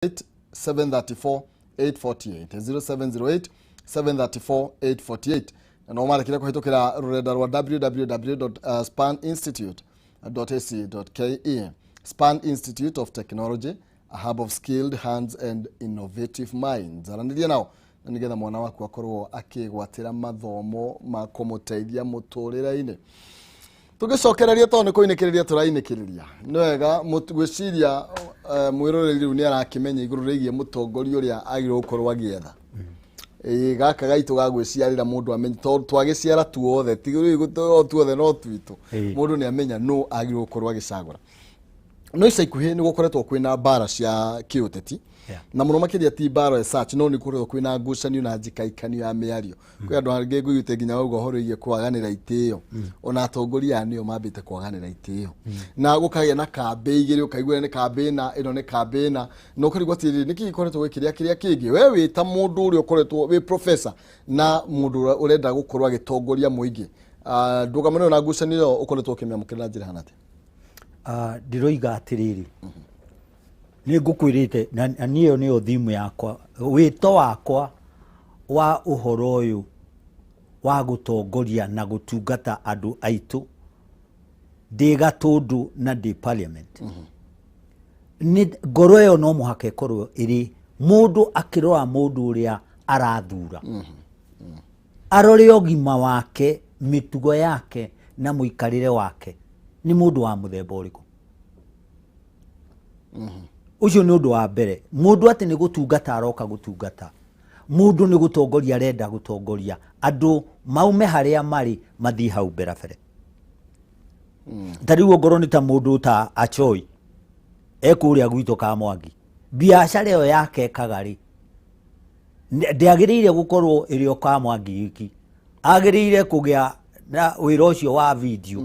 734 848, 0708 734 848, na no marekire kũhĩtũkĩra rũrenda rwa www.spaninstitute.ac.ke. Span Institute of Technology, a hub of skilled hands and innovative minds. Aranĩria nao na nĩgetha mwana waku akorwo akĩgwatĩra mathomo ma kũmũteithia mũtũrĩre-inĩ. Tũgĩcokereria, tondũ nĩ kũinĩkĩrĩria tũrainĩkĩrĩria, nĩ wega gwĩciria mwĩroreri rĩu nĩ arakĩmenya igũrũ rĩgiĩ mũtongoria ũrĩa agĩrĩirwo gũkorwo agĩetha. Ĩĩ, gaka gaitũ ga gwĩciarĩra mũndũ amenye, tondũ twagĩciara tuothe, ti rĩu o tuothe no twitũ. Mũndũ nĩ amenya nũ agĩrĩirwo gũkorwo agĩcagũra. No ica ikuhĩ nĩ gũkoretwo kwĩna mbara cia kĩũteti, na mũno makĩria ti mbara as such, no nĩ gũkoretwo kwĩna ngucanio na njikaikanio ya mĩario. Kwĩ andũ angĩ ngũiguĩte nginya wauga ũhoro wĩgiĩ kwaganĩra itĩo, ona atongoria aya nĩo mambĩte kwaganĩra itĩo na gũkagĩa na kambĩ igĩrĩ, ũkaigua nĩ kambĩ ĩna, ĩno nĩ kambĩ ĩna, na ũkarigwo atĩrĩrĩ, nĩkĩ gĩkoretwo gĩkĩrĩa kĩrĩa kĩngĩ. We wĩ ta mũndũ ũrĩa ũkoretwo wĩ professor na mũndũ ũrĩa ũrenda gũkorwo agĩtongoria mũingĩ, ndũgamano ĩyo na ngucanio ĩyo ũkoretwo ũkĩmĩamũkĩra na njĩra hana atĩa? Ndĩroiga atĩrĩrĩ, nĩ ngũkwĩrĩte na niĩ ĩyo nĩyo thimu yakwa, wĩto wakwa wa ũhoro ũyũ wa gũtongoria na gũtungata andũ aitũ ndĩ Gatũndũ na ndĩ parliament. Nĩ ngoro ĩyo no mũhaka ĩkorwo ĩrĩ mũndũ akĩrora mũndũ ũrĩa arathura, arore ũgima wake, mĩtugo yake na mũikarĩre wake, nĩ mũndũ wa mũthemba ũrĩkũ. Ũcio nĩ ũndũ wa mbere. Mũndũ atĩ nĩ gũtungata aroka gũtungata mũndũ, nĩ gũtongoria arenda gũtongoria andũ maume harĩa marĩ mathiĩ hau mberabere. Ta rĩu ongorwo nĩ ta mũndũ ta Achoi ekũrĩa gwitũ Kamwangi, biacara ĩyo yake ekaga rĩ, ndĩagĩrĩire gũkorwo ĩrĩ o Kamwangi giki, agĩrĩire kũgĩa na wĩra ũcio wa video,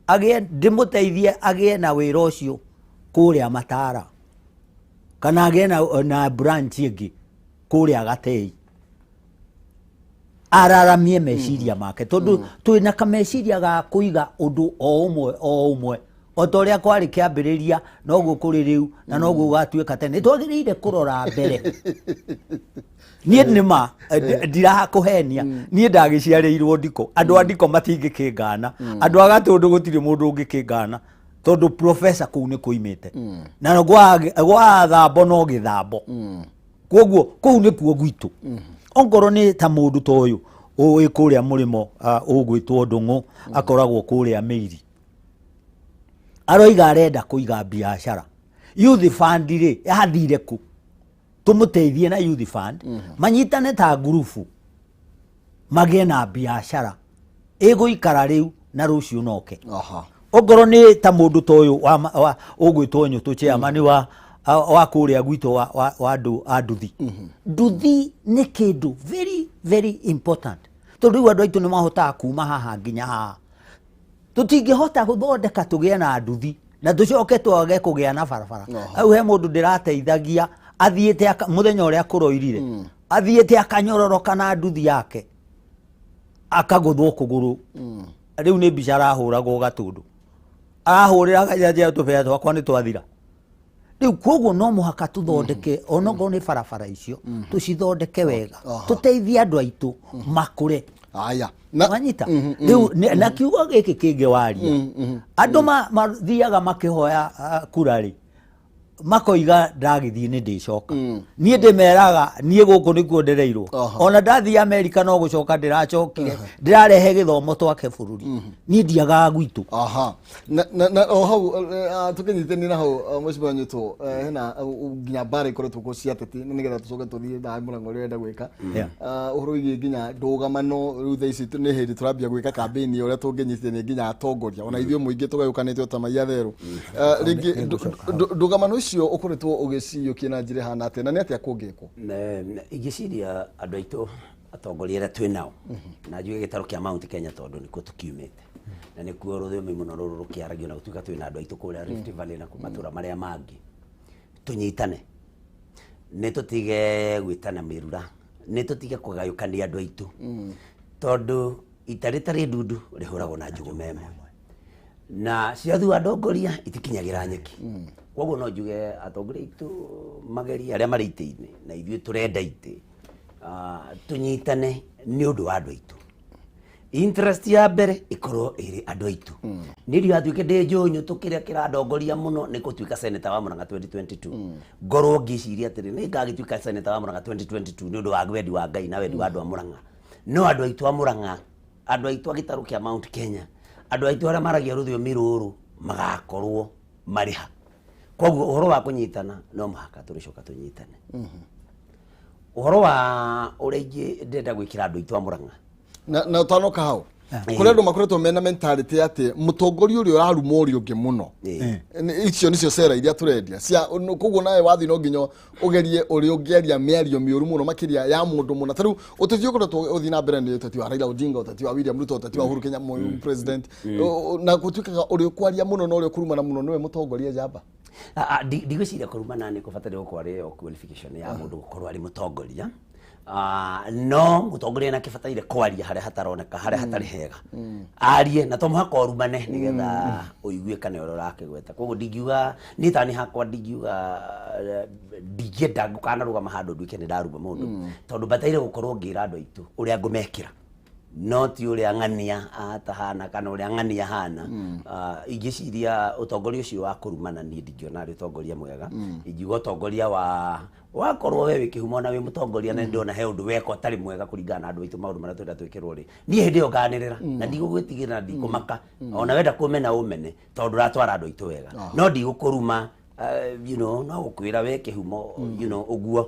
agĩe ndĩmũteithie agĩe na wĩra ũcio kũrĩa Matara, kana agĩe na branch ĩngĩ kũrĩa Gatei, araramie meciria make, tondũ twĩna kameciria ga kũiga ũndũ o ũmwe o ũmwe, o ta ũrĩa kwarĩ kĩambĩrĩria noguo kũrĩ rĩu na noguo gũgatuĩka tene. Nĩ twagĩrĩire kũrora mbere. Niĩ nĩma ndirakũhenia, niĩ ndagĩciarĩirwo Ndiko, andũ a Ndiko matingĩkĩngana, andũ a Gatũndũ gũtirĩ mũndũ ũngĩkĩngana, tondũ professor kũu nĩ kũimĩte na gwa thambo no gĩthambo, koguo kũu nĩkuo gwitũ. Ongorwo nĩ ta mũndũ ta ũyũ wĩ kũrĩa mũrĩmo, ũgwĩtwo Ndũng'ũ, akoragwo kũrĩa Mĩiri, aroiga arenda kũiga biacara. Youth Fund rĩ, yathire kũ? Tũmũteithie na Youth Fund, manyitane ta ngurubu, magĩe na biacara ĩgũikara rĩu na rũciũ noke. Ongorwo nĩ ta mũndũ ta ũyũ ũgwĩtwo Nyũtũ, chairman wa kũrĩa gwitũ wa andũ a nduthi. Nduthi nĩ kĩndũ very very important, tondũ rĩu andũ aitũ nĩ mahotaga kuma haha nginya haha. Tũtingĩhota gũthondeka tũgĩe na nduthi na tũcoke twage kũgĩa na barabara. Hau he mũndũ ndĩrateithagia athiĩte mũthenya ũrĩa kũroirire, athiĩte akanyororoka na nduthi yake, akagũthwo kũgũrũ. Rĩu nĩ mbica arahũragwo Gatũndũ, arahũrĩra akanja, tũbea twakwa nĩ twathira rĩu. Koguo no mũhaka tũthondeke, onokorwo nĩ barabara icio, tũcithondeke wega, tũteithie andũ aitũ makũre. Aya. Wanyita rĩu na kiugo gĩkĩ kĩngĩ waria, andũ mathiaga makĩhoya kura rĩ, makoiga ndagĩthiĩ nĩ ndĩcoka. Niĩ ndĩmeraga niĩ gũkũ nĩkuo ndereirwo. Ona ndathiĩ Amerika no gũcoka ndĩracokire, ndĩrarehe gĩthomo twake bũrũri. Niĩ ndiagaga gwitũ. Aha, na o hau tũkĩnyitania na hau, mheshimiwa Nyuto, hena nginya mbara ikoretwo kuo cia ateti, na nĩgetha tũcoke tũthiĩ na mũrango ũrĩa ũrenda gwĩka. Ũhoro wĩgiĩ nginya ndũgamano, rĩu thaa ici nĩ hĩndĩ tũrambia gwĩka kambĩini ũrĩa tũngĩnyitithania nginya atongoria, ona ithuĩ mũingĩ tũgayũkanĩte o ta mai atherũ. Rĩngĩ ndũgamano icio ũkoretwo ũgĩciyũkia na njĩra ĩhana atĩa, na nĩ atĩa kũngĩkwo? Ingĩciria andũ aitũ atongoria arĩa twĩ nao, na njuge gĩtarũ kĩa Mount Kenya, tondũ nĩkuo tũkiumĩte na nĩkuo rũthiomi mũno rũrũ rũkĩaragio, na gũtuĩka twĩna andũ aitũ kũrĩa Rift Valley na matũra marĩa mangĩ, tũnyitane, nĩ tũtige gwĩtana mĩrura, nĩ tũtige kũgayũkania andũ aitũ, tondũ ita rĩtarĩ ndundu rĩhũragwo na njũgũma ĩmwe, na ciathua ndongoria itikinyagĩra nyeki. Koguo no njuge atongoria aitũ magerie arĩa marĩ itĩ-inĩ na ithuĩ tũrenda itĩ, tũnyitane nĩ ũndũ wa andũ aitũ. Interest ya mbere ĩkorwo ĩrĩ andũ aitũ. Niĩ ndigatuĩke ndĩ njũnyũ tũ kĩrĩa kĩrandongoria mũno nĩ gũtuĩka senator wa Murang'a 2022. Ngorwo ngĩciria atĩrĩ, nĩ ngagĩtuĩka senator wa Murang'a 2022 nĩ ũndũ wa wendi wa Ngai na wendi wa andũ a Murang'a. No andũ aitũ a Murang'a, andũ aitũ a gĩtarũ kĩa Mount Kenya, andũ aitũ arĩa maragia rũthiomi rũrũ magakorwo marĩ ha? Koguo ũhoro wa kũnyitana no mũhaka tũrĩcoka tũnyitane. Ũhoro wa ũrĩa ingĩ ndĩrenda gwĩkĩra andũ aitũ a Murang'a. Na ũtanoka hau, kũrĩ andũ makoretwo mena mentality atĩ mũtongoria ũrĩa ũraruma ũrĩa ũngĩ mũno. Icio nĩcio cera iria tũrendia cia. Koguo nawe wathiĩ no nginya ũgerie ũrĩa ũngĩaria mĩario mĩũru mũno makĩria ya mũndũ mũna. Ta rĩu ũteti ũkoretwo ũthiĩ na mbere nĩ ũteti wa Raila Odinga, ũteti wa William Ruto, ũteti wa Uhuru Kenyatta, president. Na gũtuĩkaga ũrĩa ũkwaria mũno na ũrĩa ũkũrumana mũno nĩwe mũtongoria njamba. Ndigwĩciria kũrumana nĩ kũbataire gũkorwo arĩ yo qualification ya mũndũ gũkorwo arĩ mũtongoria. No mũtongoria nĩ akĩbataire kwaria harĩa hataroneka, harĩa hatarĩ hega, arie, na to mũhaka ũrumane nĩgetha ũigue kana ũrĩa ũrakĩgweta. Koguo ndingiuga niĩ tani hakwa, ndingiuga ndingĩenda ngũkanarũgama handũ nduĩke nĩ ndaruma mũndũ, tondũ bataire gũkorwo ngĩra andũ aitũ ũrĩa ngũmekĩra, no ti ũrĩa ng'ania atahana kana ũrĩa ng'ania hana. Ingĩciria ũtongoria ũcio wa kũrumana, niĩ ndingĩona arĩ ũtongoria mwega. Ingiuga ũtongoria wa wakorwo we wĩ kĩhumo na wĩ mũtongoria na ndĩrona he ũndũ weka ũtarĩ mwega kũringana na andũ aitũ, maũndũ marĩa twenda twĩkĩrwo rĩ, niĩ hĩndĩ ĩyo nganĩrĩra na ndigũgwĩtigĩra na ndikũmaka, ona wenda kũmena ũmene, tondũ ndũratwara andũ aitũ wega. No ndigũkũruma, no gũkwĩra we kĩhumo, ũguo.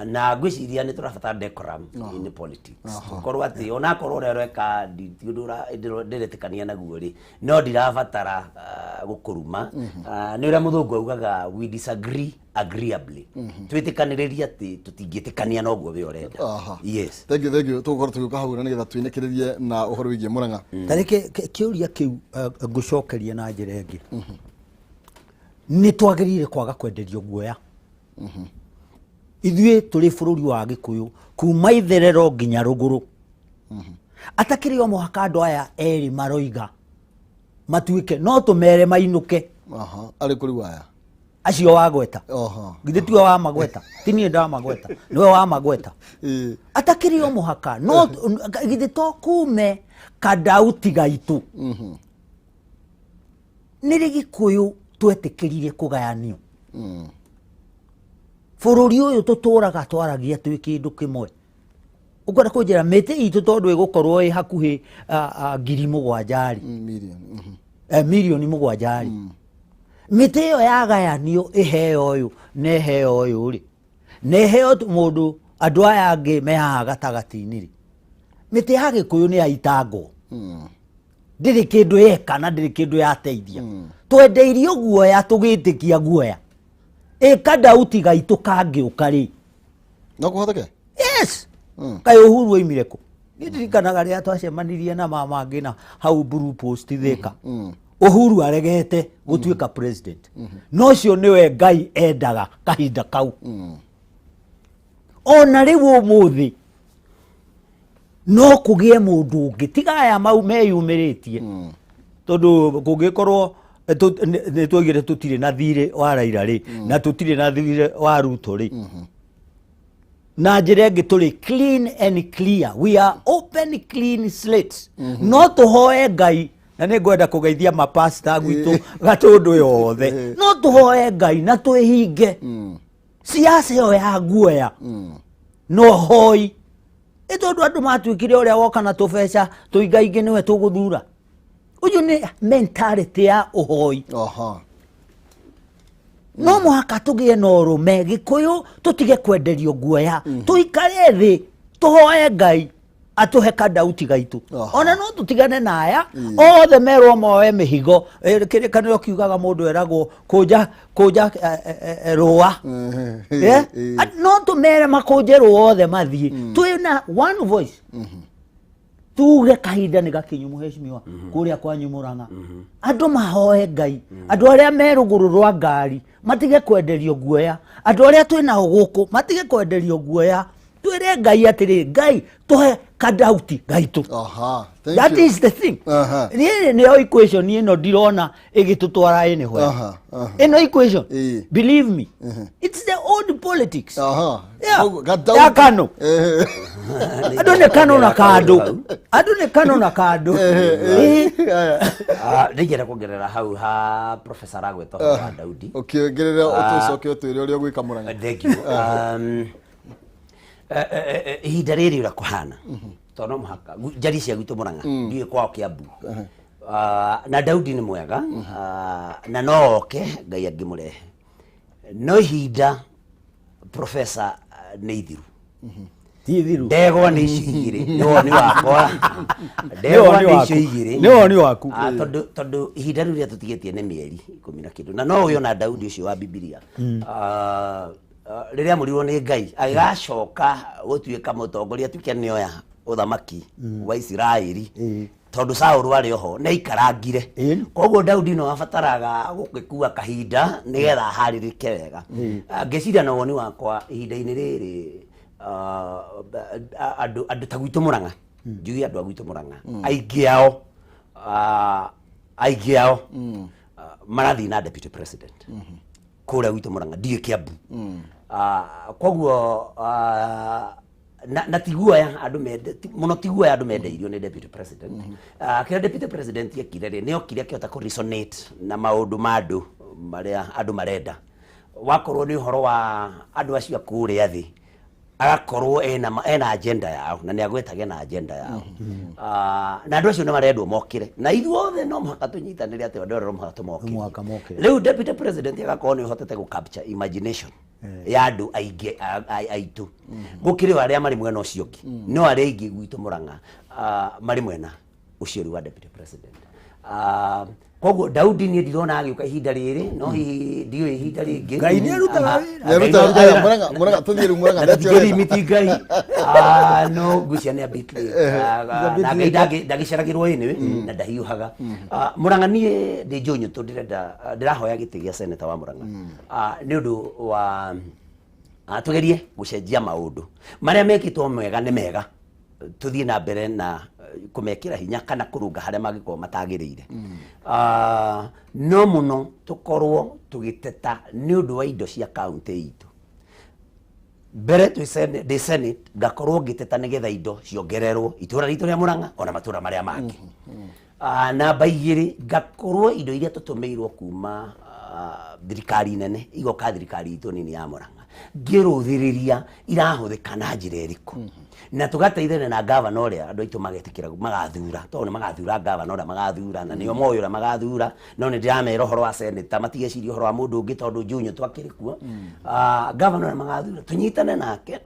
Na ngwĩciria nĩ tũrabatara decorum in politics, tũkorwo atĩ onakorwo ũrĩa ũreka ti ũndũ ndĩretĩkania naguo rĩ, no ndirabatara gũkũruma. Nĩ ũrĩa mũthũngũ augaga, "We disagree agreeably." Twĩtĩkanĩrĩrie atĩ tũtingĩtĩkania na ũguo we ũrenda. Yes. Thank you, thank you. Tũgũkorwo tũgĩũka hau na nĩgetha twĩnĩkĩrĩrie na ũhoro wĩgiĩ Mũrang'a. Tareke kĩũria kĩu ngũcokeria na njĩra ĩngĩ. Nĩ twagĩrĩire kwaga kwenderio guoya. Ithuĩ tũrĩ bũrũri wa Gĩkũyũ, kuma itherero nginya rũgũrũ, atakĩrĩ o mũhaka andũ aya erĩ maroiga matuĩke no tũmere mainũke. Arĩ kũrĩ waya Acio wagweta. Githĩ tiwe wamagweta? Ti niĩ ndamagweta, niwe wamagweta. Atakĩrĩ o mũhaka no githĩ to kume kadauti gaitũ? Nĩ rĩ Gĩkũyũ twetĩkĩrire kũgayanio? Bũrũri ũyũ tũtũraga twaragia twĩ kĩndũ kĩmwe. Ũkwenda kũnjĩra mĩtĩ itũ tondũ ĩgũkorwo ĩ hakuhĩ 7,000 rĩ? Million. 7 million rĩ, mĩtĩ ĩyo yagayanio, ĩheo ũyũ na ĩheo ũyũ rĩ, na ĩheo mũndũ, andũ aya angĩ me haha gatagatĩ-inĩ rĩ, mĩtĩ ya Gĩkũyũ nĩ yaitangwo. Ndĩrĩ kĩndũ yeka na ndĩrĩ kĩndũ yateithia. Twendeirio guoya, tũgĩtĩkia guoya. Ĩka dauti gaitũ kangĩũka rĩ? No kũhoteke. Yes. Kaĩ Uhuru oimire kũ? Niĩ ndirikanaga rĩrĩa twacemanirie na mama angĩ na hau Blue Post Thika, Uhuru aregete gũtuĩka president, no ũcio nĩwe Ngai endaga kahinda kau. Ona rĩu ũmũthĩ no kũgĩe mũndũ ũngĩ tiga aya mau meyumĩrĩtie, tondũ kũngĩkorwo nĩ twaugire tũtirĩ na thirĩ wa Raila rĩ, na tũtirĩ na thirĩ wa Ruto rĩ, na njĩra ĩngĩ tũrĩ clean and clear, we are open, clean slates. No tũhoe Ngai, na nĩ ngwenda kũgeithia mapasta gwitũ gatũndũ yothe, no tũhoe Ngai na twĩhinge siasa ĩyo ya guoya no hoi ĩ, tondũ andũ matuĩkire ũrĩa woka na tũbeca tũingaingĩ nĩwe tũgũthura. Ũyũ nĩ mentality ya ũhoi. No mũhaka tũgĩe na ũrũme Gĩkũyũ, tũtige kwenderio guoya, tũikare thĩ, tũhoe Ngai atũhe kadauti gaitũ. Ona no tũtigane na aya othe merwo moe mĩhigo. Kĩrĩkanĩro kiugaga mũndũ eragwo kũnja kũnja rũa. No tũmere makũnje rũa othe mathiĩ, twĩna one voice, tuge kahinda nĩ gakinyu. Mũhecimiwa, kũrĩa kwanyu Mũrang'a andũ mahoe Ngai, andũ arĩa me rũgũrũ rwa ngari matige kwenderio guoya, andũ arĩa twĩ nao gũkũ matige kwenderio guoya. Twĩre Ngai atĩrĩ, "Ngai, tũhe Kadauti gaitũ. Aha, thank That you. is the thing. Aha. Rĩrĩ nĩyo equation ĩno ndirona ĩgĩtũtwara anywhere. Aha, aha. Ĩno equation, Ĩĩ. believe me, it's the old politics. Aha. Yeah. Koguo, Gadauti. Ya Kano. Andũ nĩ kano na kandũ, andũ nĩ kano na kandũ. Ĩĩ. Aya. Ndingĩenda kuongerera hau ha professor aragweta ũhoro wa Daudi. Ũkĩongerera ũtũcoke ũtwĩre ũrĩa ũgwĩka Mũrang'a. Thank you. Ihinda rĩrĩ ũrĩa kũhana, tondũ no mũhaka njari cia gwitũ Mũrang'a, ndiũĩ kwao Kĩambu. Na Daudi nĩ mwega, na no oke Ngai angĩmũrehe, no ihinda, professor, nĩ ithiru. Ti thiru. Ndegwa nĩ icio igĩrĩ, nĩ woni wakwa, ndegwa woni nĩ icio waku. igĩrĩ. Nĩ woni waku. Tondũ ihinda rĩu rĩrĩa tũtigĩtie nĩ mĩeri 10 na kĩndũ, na no ũyũ na Daudi ũcio wa Bibilia, rĩrĩa amũrirwo nĩ Ngai agĩgacoka gũtuĩka mũtongoria, atuĩke nĩoya ũthamaki wa Isiraeli, tondũ Saũlũ arĩ oho nĩ aikarangire. Koguo Daudi no abataraga gũgĩkua kahinda nĩgetha aharĩrĩke wega. Ngĩciria na woni wakwa, ihinda-inĩ rĩrĩ, andũ ta gwitũ Mũrang'a, njuge andũ a gwitũ Mũrang'a aingĩ ao marathiĩ na deputy president kũrĩa gwitũ Mũrang'a, ndiĩ Kĩambu. Koguo na ti guoya andũ mende mũno, ti guoya andũ mendeirio nĩ deputy president. Kĩrĩa deputy president ekire rĩ, nĩ okire akĩhota kũ resonate na maũndũ ma andũ marĩa andũ marenda. Wakorwo nĩ ũhoro wa andũ acio a kũrĩa thĩ, agakorwo ena agenda yao, na nĩ agwetaga ena agenda yao. Na andũ acio nĩ marendwo mokĩre, na ithuothe no mũhaka tũnyitanĩre atĩ andũ arĩa no mũhaka tũmokĩrie. No mũhaka mokĩre. Rĩu deputy president agakorwo nĩ ũhotete gũ capture imagination ya andũ aingĩ aitũ, gũkĩrĩ o arĩa marĩ mwena ũcio ũngĩ. No arĩa aingĩ gwitũ Mũrang'a marĩ mwena ũcio rĩu wa deputy president. Koguo Daudi niĩ ndirona agĩũka ihinda rĩrĩ, no hihi ndiũĩ ihinda rĩngĩ. Ngai nĩarutaga wĩra. Nĩarutaga Ngai wĩra. Mũrang'a, Mũrang'a, tũthiĩ rĩu Mũrang'a, na ndeto ũrenda. limit Ngai. No ngwĩciria nĩ a bit late. A bit Na Ngai late. ndangĩceragĩrwo anyway na ndahiũhaga. Mũrang'a niĩ ndĩ Njũnyũtũ, ndĩrenda, ndĩrahoya gĩtĩ gĩa senator wa Mũrang'a nĩ ũndũ wa tugerie gũcenjia maũndũ marĩa mekĩtwo mega. Nĩ mega tũthiĩ na mbere na kũmekĩra hinya kana kũrũnga harĩa mangĩkorwo matagĩrĩire. No mũno tũkorwo tũgĩteta nĩ ũndũ wa indo cia kaũntĩ itũ. Mbere twĩ ndĩ senate, ngakorwo ngĩteta nĩgetha indo ciongererwo itũra ritũ rĩa Mũrang'a ona matũra marĩa mangĩ. Namba 2, ngakorwo indo iria tũtũmĩirwo kuma thirikari nene igoka thirikari itũ nini ya Mũrang'a, ngĩrũthĩrĩria irahũthĩka na njĩra ĩrĩkũ, na tũgateithania na gavana ũrĩa andũ aitũ magetĩkĩra magathura, tondũ nĩ magathura gavana ũrĩa magathura, na nĩo moĩ ũrĩa magathura. No nĩ ndĩramera ũhoro wa senator, matigeciria ũhoro wa mũndũ ũngĩ, tondũ Njũnyũ twakĩrĩ kuo. Gavana ũrĩa magathura tũnyitane nake,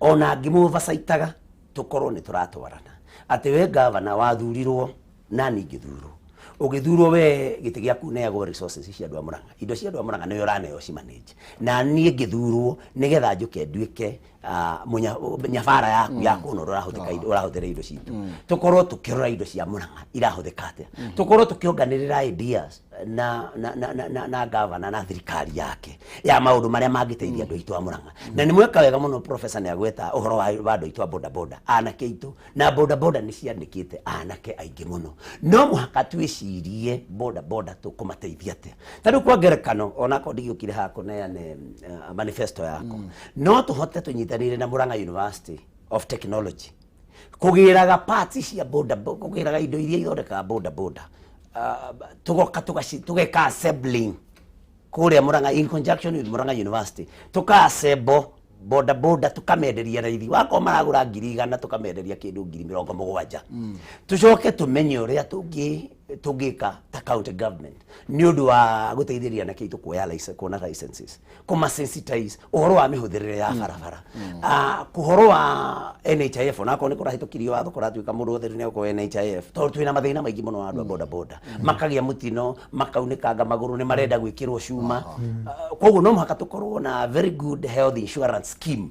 ona ngĩmũvacaitaga, tũkorwo nĩ tũratwarana atĩ we gavana wathurirwo na niĩ ngĩthurwo, ũgĩthurwo we gĩtĩ gĩaku neagwo resources cia andũ a Mũrang'a, indo cia andũ a Mũrang'a nĩwe ũraneo cimanage, na niĩ ngĩthurwo nĩgetha njũke nduĩke nyabara yaku ya kuona ũrĩa ũrahũthĩka ũrahũthĩra indo citũ. Tũkorwo tũkĩrora indo cia Mũrang'a irahũthĩka atĩa, tũkorwo tũkĩonganĩrĩra ideas na gavana na thirikari yake ya maũndũ marĩa mangĩteithia andũ aitũ a Mũrang'a. Na nĩ mweka wega mũno, professor nĩ agweta ũhoro wa andũ aitũ a boda boda, anake aitũ, na boda boda nĩ ciandĩkĩte anake aingĩ mũno. No mũhaka twĩcirie boda boda tũkũmateithia atĩa. Ta rĩu kwa ngerekano, onakorwo ndigĩũkire haha kũneane manifesto yakwa, no tũhote tũnyitanĩire na Murang'a University of Technology kũgĩraga parts cia boda, kũgĩraga indo iria ithondekaga boda boda, tugoka tugeka assembling kũrĩa Murang'a in conjunction with Murang'a University, tuka assemble boda boda, tukamenderia raithi. Wakorwo maragũra 100,000, tukamenderia kĩndũ 70,000. Tucoke tũmenye ũrĩa tũngĩka ta county government nĩ ũndũ wa gũteithĩrĩria anake aitũ kuoya license, kuona licenses, kũma sensitize ũhoro wa mĩhũthĩrĩre ya barabara. Ũhoro wa NHIF, onakorwo nĩ kũrahĩtũkirio watho, kũratuĩka mũndũ wothe rĩu nĩegũkorwo NHIF, tondũ twĩna mathĩna maingĩ mũno wa andũ a boda boda makagĩa mũtino, makaunĩkanga magũrũ, nĩ marenda gwĩkĩrwo cuma. Koguo no mũhaka tũkorwo na very good health insurance scheme,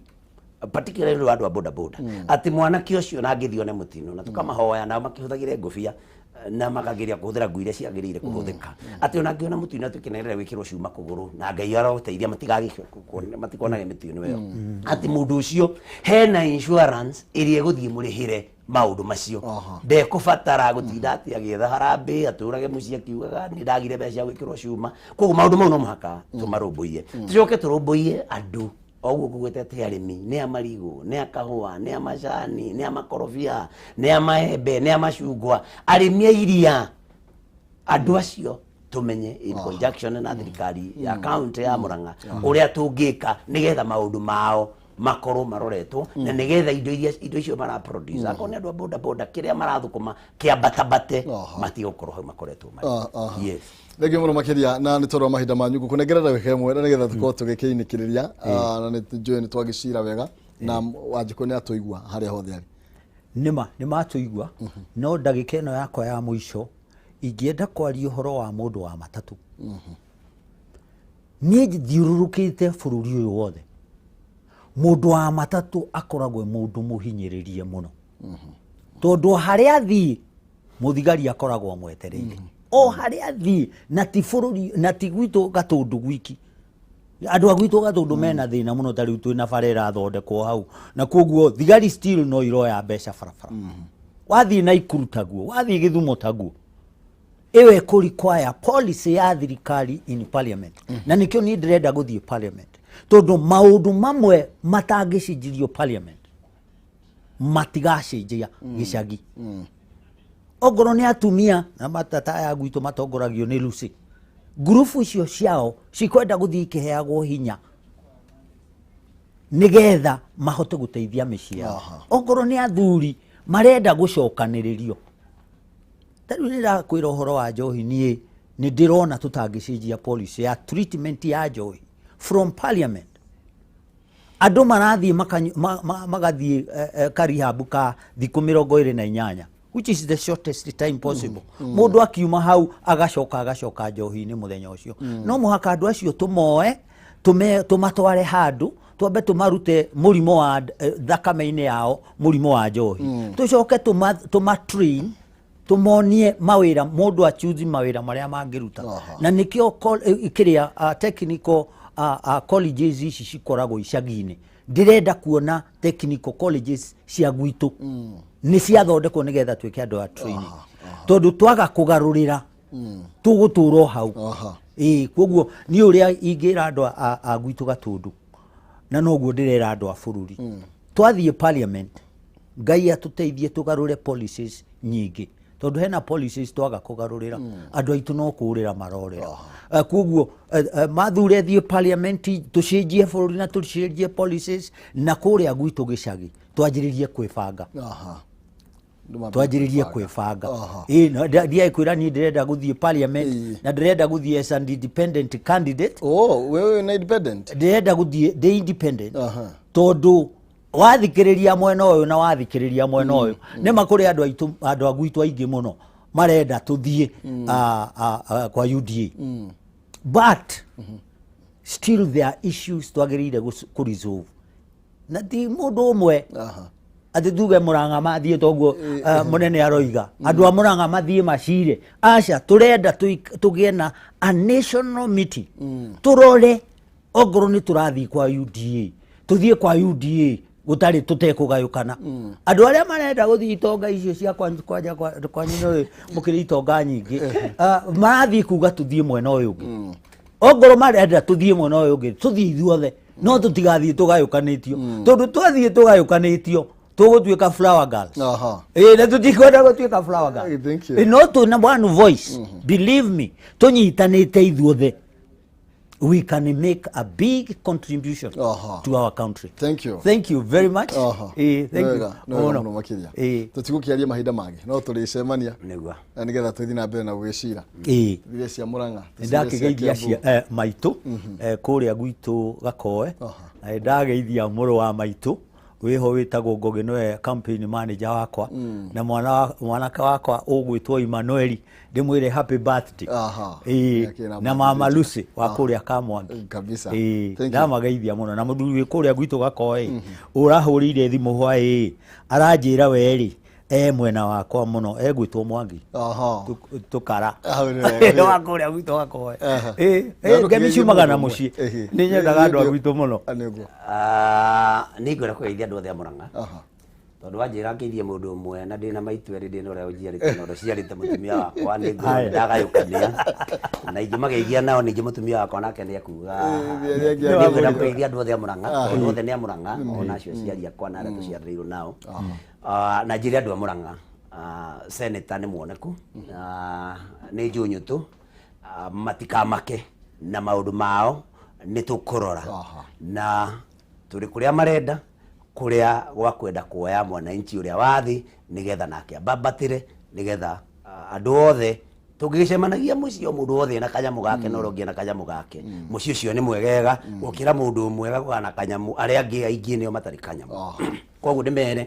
particularly andũ a boda boda, atĩ mwanake ũcio na angĩthiĩ one mũtino, na tũkamahoya nao makĩhũthagĩre ngũbia. Na makageria kũhũthĩra nguo iria ciagĩrĩire kũhũthĩka, atĩ ona angĩona mũtino atwĩke nĩ gwĩkĩrwo cuma kũgũrũ na Ngai arogũteithia matikonage mĩtino ĩyo, atĩ mũndũ ũcio hena insurance ĩrĩa ĩgũthiĩ mũrĩhĩre maũndũ macio. Ndekũbatara gũtinda atĩ agĩetha harambĩ atũrage mũciĩ akiugaga nĩ ndagire mbeca cia gwĩkĩrwo cuma. Koguo maũndũ mau no mũhaka tũmarũmbũiye, tũcoke tũrũmbũiye andũ oguo ngũgwĩte atĩ arĩmi nĩ a marigũ, nĩ a kahũa, nĩ a macani, nĩ a makorobia, nĩ a maembe, nĩ a macungwa, arĩmi a iria, andũ acio tũmenye in conjunction na thirikari ya county ya Murang'a ũrĩa tũngĩka nĩgetha maũndũ mao makorwo maroretwo na nĩgetha indo iria indo icio mara produce, akorwo nĩ andũ a boda boda, kĩrĩa marathũkũma kĩambatabate, matige gũkorwo hau makoretwo marĩ. Yes. Thengiũ mũno makĩria na nĩ tondũ wa mahinda manyu, ngũkũnengera ndagĩka ĩmwe na nĩgetha tũkorwo tũgĩkĩinĩkĩrĩria. Na nĩ njũĩ nĩ twagĩcira wega na Wanjikũ nĩ atũigua harĩa hothe arĩ. Nĩma nĩ matũigua, no ndagĩka ĩno yakwa ya mũico ingĩenda kwaria ũhoro wa mũndũ wa matatũ. Niĩ thiũrũrũkĩte bũrũri ũyũ wothe, mũndũ wa matatũ akoragwo e mũndũ mũhinyĩrĩrie mũno, tondũ harĩa athiĩ mũthigari akoragwo amwetereire o harĩa athiĩ, na ti bũrũri na ti gwitũ Gatũndũ gwiki. Andũ a gwitũ Gatũndũ mena thĩna mũno, ta rĩu twĩna bara ĩrathondekwo hau, na koguo thigari still no iroya mbeca barabara. Wathiĩ Naikuru taguo, wathiĩ Gĩthumo taguo. Ĩyo ĩkũ require policy ya thirikari in parliament, na nĩkĩo niĩ ndĩrenda gũthiĩ parliament, tondũ maũndũ mamwe matangĩcenjirio parliament matigacenjia gĩcagi. Ongorwo nĩ atumia na matata aya gwitũ matongoragio nĩ Lucy, ngurubu icio ciao cikwenda gũthiĩ ikĩheagwo hinya nĩgetha mahote gũteithia mĩciĩ yao. Ongorwo nĩ athuri marenda gũcokanĩrĩrio, ta rĩu nĩndĩrakwĩra ũhoro wa njohi, niĩ nĩ ndĩrona tũtangĩcenjia policy ya treatment ya njohi from parliament, andũ marathiĩ magathiĩ ka rehab ka thikũ 28, which is the shortest time possible. Mũndũ akiuma hau agacoka njohi-inĩ mũthenya ũcio. No mũhaka andũ acio tũmoe, tũmatware handũ, twambe tũmarute mũrimũ wa thakame-inĩ yao, mũrimũ wa njohi, tũcoke tũma train, tũmonie mawĩra, mũndũ achuzi mawĩra marĩa mangĩruta. Na nĩkĩo kĩrĩa technical colleges ici cikoragwo icagi-inĩ. Ndĩrenda kuona technical colleges cia gwitũ nĩ ciathondekwo nĩgetha tuĩke andũ a training, tondũ twaga kũgarũrĩra tũgũtũra o hau. Ĩĩ, koguo niĩ ũrĩa ingĩra andũ a gwitũ Gatũndũ, na noguo ndĩrera andũ a bũrũri, twathiĩ parliament, Ngai atũteithie tũgarũre policies nyingĩ, tondũ hena policies twaga kũgarũrĩra, andũ aitũ no kũrĩra marorĩra. Koguo mathure thiĩ parliament, tũcenjie bũrũri na tũcenjie policies, na kũrĩa gwitũ gĩcagi twanjĩrĩrie kwĩbanga. Andũ mambie Twanjĩrĩrie kwĩbanga. Kwĩbanga. Ĩĩ, no, ndiaĩ kwĩra niĩ ndĩrenda gũthiĩ parliament na ndĩrenda gũthiĩ as an independent candidate. Oh, wewe na independent? Ndĩrenda gũthiĩ ndĩ independent, tondũ wathikĩrĩria mwena ũyũ na wathikĩrĩria mwena ũyũ, nĩma kũrĩ andũ aitũ, andũ a gwitũ aingĩ mũno marenda tũthiĩ kwa UDA, but still there are issues twagĩrĩire kũ resolve, na ti mũndũ ũmwe atĩ tuge Mũrang'a mathiĩ toguo mũnene aroiga andũ a Mũrang'a mathiĩ macire. Aca, tũrenda tũgĩe na a national meeting, tũrore ongorwo nĩ tũrathiĩ kwa UDA, tũthiĩ kwa UDA gũtarĩ tũtekũgayũkana. Andũ arĩa marenda gũthiĩ itonga icio cia kwanyu, kwanja kwanyu nĩ mũkĩrĩ itonga nyingĩ. Marathiĩ kuga tũthiĩ mwena ũyũ ũngĩ. Ongorwo marenda tũthiĩ mwena ũyũ ũngĩ, tũthiĩ ithuothe, no tũtigathiĩ tũgayũkanĩtio, tondũ twathiĩ tũgayũkanĩtio tũgũtuĩka flower girls. Ĩĩ, na tũtikwenda gũtuĩka flower girls. Hey, thank you. Ĩĩ, no twĩna one voice, believe me, tũnyitanĩte ithuothe, we can make a big contribution to our country. Thank you. Thank you very much. Ĩĩ, thank you. Wega, nĩ wega Mũno. mũno makĩria. Tũtigũkĩaria mahinda mangĩ, no tũrĩcemania Nĩguo. Na nĩgetha tũthiĩ na mbere na gũgĩcira. Tũthire cia Mũrang'a, Nĩ tũcire cia ndakĩgeithia Kiambu. maitũ kũrĩa gwitũ Gakoe, na nĩ ndageithia mũrũ wa maitũ wĩho wĩtagwo Ngũgĩ, nĩwe campaign manager wakwa, na mwanake wakwa ũgwĩtwo Emmanuel, ndĩmwĩre happy birthday. Ĩĩ, Nĩakĩrĩ na na mama birthday. Lucy wa kũrĩa Kamwangi. Kabisa. Ĩĩ, Thank you. ndamageithia mũno. Na mũthuri wĩ kũrĩa gwitũ Gakoe ũrahũrĩire thimũ hwaĩ, aranjĩra werĩ. E mwena wakwa muno egwitwo Mwangi. Aha. Tukara. Hau nĩ wega. Wa kũrĩa gwitũ gakoe. Aha. Ĩ, Na ĩ, ndũkĩgeithie ngemi ciumaga na mũndũ ũmwe. mũciĩ. Ĩhĩ. Nĩ nyendaga andũ a gwitũ mũno. Ah, nĩguo. Ah, nĩ ngwenda kũgeithia andũ othe a Mũrang'a. Aha. Tondũ wanjĩra ngeithie mũndũ ũmwe na ndĩna maitũ erĩ, ndĩna ũrĩa ũnjiarĩte na ũrĩa ũciarĩte mũtumia wakwa, nĩ ngũrwo Haya. ndagayũkania na ingĩmageithia nao ningĩ mũtumia wakwa nake nĩ ekuga. Ĩ, nĩ nĩ ngwenda angĩagũrire. kũgeithia andũ othe a Mũrang'a tondũ othe nĩ a Mũrang'a, ona acio aciari akwa na arĩa tũciarĩirwo nao. Ah, na njĩre andũ a Mũrang'a, ah, senator nĩ muoneku. Ah, nĩ njũnyũtũ. Ah, matikamake na maũndũ mao nĩ tũkũrora. Aha. Na tũrĩ kũrĩa marenda, kũrĩa gwa kwenda kuoya mwananchi ũrĩa wa thĩ nĩgetha nake ambambatĩre, nĩgetha andũ othe tũngĩgĩcemanagia mũciĩ o mũndũ wothe ena kanyamũ gake na ũrĩa ũngĩ ena kanyamũ gake, mũciĩ ũcio nĩ mwegega gũkĩra mũndũ ũmwe gakũgana na kanyamũ, arĩa angĩ aingĩ nĩo matarĩ kanyamũ. Koguo ndĩmere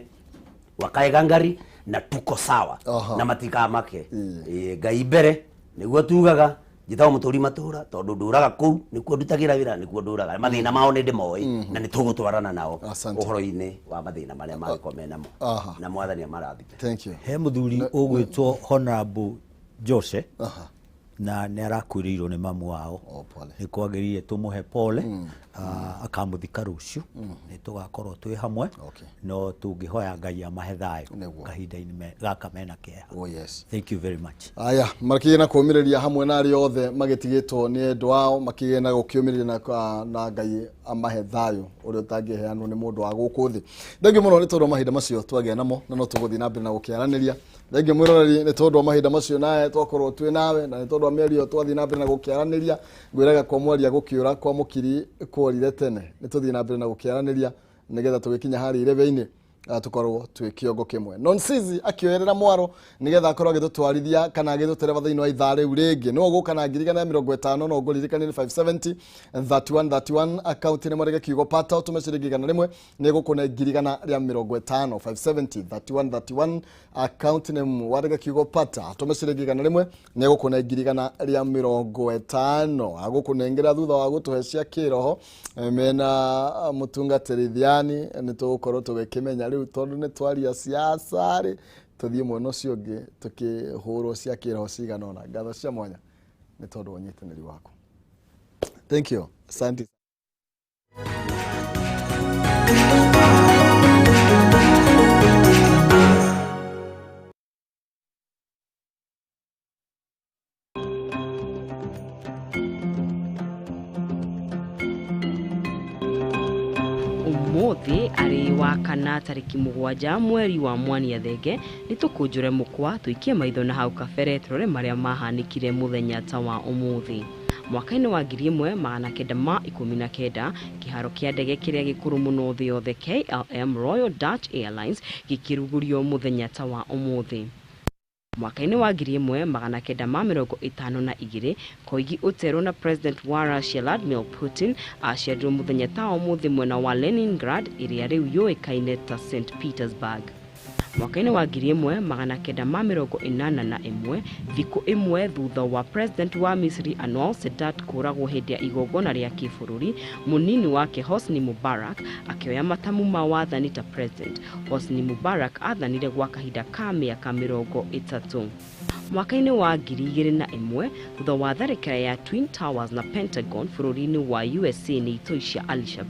wakae gangari na tuko sawa. Aha. Na matikamake. Ĩ, Ngai mbere nĩguo tugaga. Njĩtagwo mũtũri matũra tondũ ndũraga kũu, nĩkuo ndutagĩra wĩra, nĩkuo ndũraga mathĩna mao nĩ ndĩmoĩ na nĩ tũgũtwarana nao Asante. ũhoro-inĩ wa mathĩna marĩa mangĩkorwo menamo. Aha. Na mwathani amarathime. Thank you. He mũthuri ũgwĩtwo Honorable Jose Aha. na nĩ arakuĩrĩirwo nĩ mamu wao. Oh, pole. Nĩ kwagĩrĩire tũmũhe pole. Akamũthika rũciũ, nĩ tũgakorwo twĩ hamwe. Okay. No tũngĩhoya Ngai amahe thayũ Nĩguo. kahinda-inĩ gaka mena kĩeha. Oh, yes. Thank you very much. Aya makĩgĩe na kũũmĩrĩria hamwe na arĩa othe magĩtigĩtwo nĩ endwa ao, makĩgĩe na gũkĩũmĩrĩria na Ngai amahe thayũ ũrĩa ũtangĩheanwo nĩ mũndũ wa gũkũ thĩ. Thengiũ mũno nĩ tondũ wa mahinda macio twagĩa namo, na no tũgũthiĩ na mbere na gũkĩaranĩria. Thengiũ mwĩroreri nĩ tondũ wa mahinda macio nawe twakorwo twĩ nawe, na nĩ tondũ wa mĩario twathiĩ na mbere na gũkĩaranĩria. Ngwĩraga kwa mwaria gũkĩũra kwa mũkiri kworire tene. Nĩ tũthiĩ na mbere na gũkĩaranĩria nĩgetha tũgĩkinya harĩa irebe-inĩ, tũkorwo twĩ kĩongo kĩmwe. Nonsizi akĩoerera mwaro nĩgetha akorwo agĩtũtwarithia kana agĩtũtereba thĩinĩ wa ithaa rĩu rĩngĩ. No ũgũka na 150,000, no ngũririkanie nĩ 570 31 31 akaunti nĩ mwarĩge kiugo pata ũtũme ciringi 100 nĩ gũkũne 150,000. 570 31 31 akaunti nĩ mwarĩge kiugo pata ũtũme ciringi 100 nĩ gũkũne 150,000. Agũkũnengera thutha wa gũtũhe cia kĩroho mena mũtungatĩri Thiani. Nĩ tũgũkorwo tũgĩkĩmenya rĩu tondũ nĩ twaria siasa rĩ, tũthiĩ mwena ũcio ũngĩ tũkĩhũrwo cia kĩroho cigana ũna. Ngatho cia mwanya nĩ tondũ wa ũnyitanĩri waku. Thank you. Asante. Ũmũthĩ arĩ wa kana tarĩki 7 mweri wa Mwania Thenge, nĩ tũkũnjũre mũkwa tũikie maitho na hau kabere tũrore marĩa mahanĩkire mũthenya ta wa ũmũthĩ. Mwaka-inĩ wa 1919, kĩharo kĩa ndege kĩrĩa gĩkũrũ mũno thĩ yothe KLM Royal Dutch Airlines gĩkĩrugũrio mũthenya ta wa ũmũthĩ. Mwaka-inĩ wa 1952, Koigi Ũterwo na President wa Russia Vladimir Putin aciarirwo mũthenya ta wa ũmũthĩ mwena wa Leningrad ĩrĩa rĩu yũĩkaine ta St Petersburg. Mwaka-inĩ wa 1981, thikũ ĩmwe thutha wa President wa Misri Anwar Sadat kũragwo hĩndĩ ya igongona rĩa kĩbũrũri, mũnini wake Hosni Mubarak akĩoya matamu ma wathani ta President. Hosni Mubarak athanire gwa kahinda ka mĩaka 30. Mwaka-inĩ wa 2001, thutha wa tharĩkĩra ya Twin Towers na Pentagon bũrũri-inĩ wa USA nĩ itoi cia Al-Shabaab.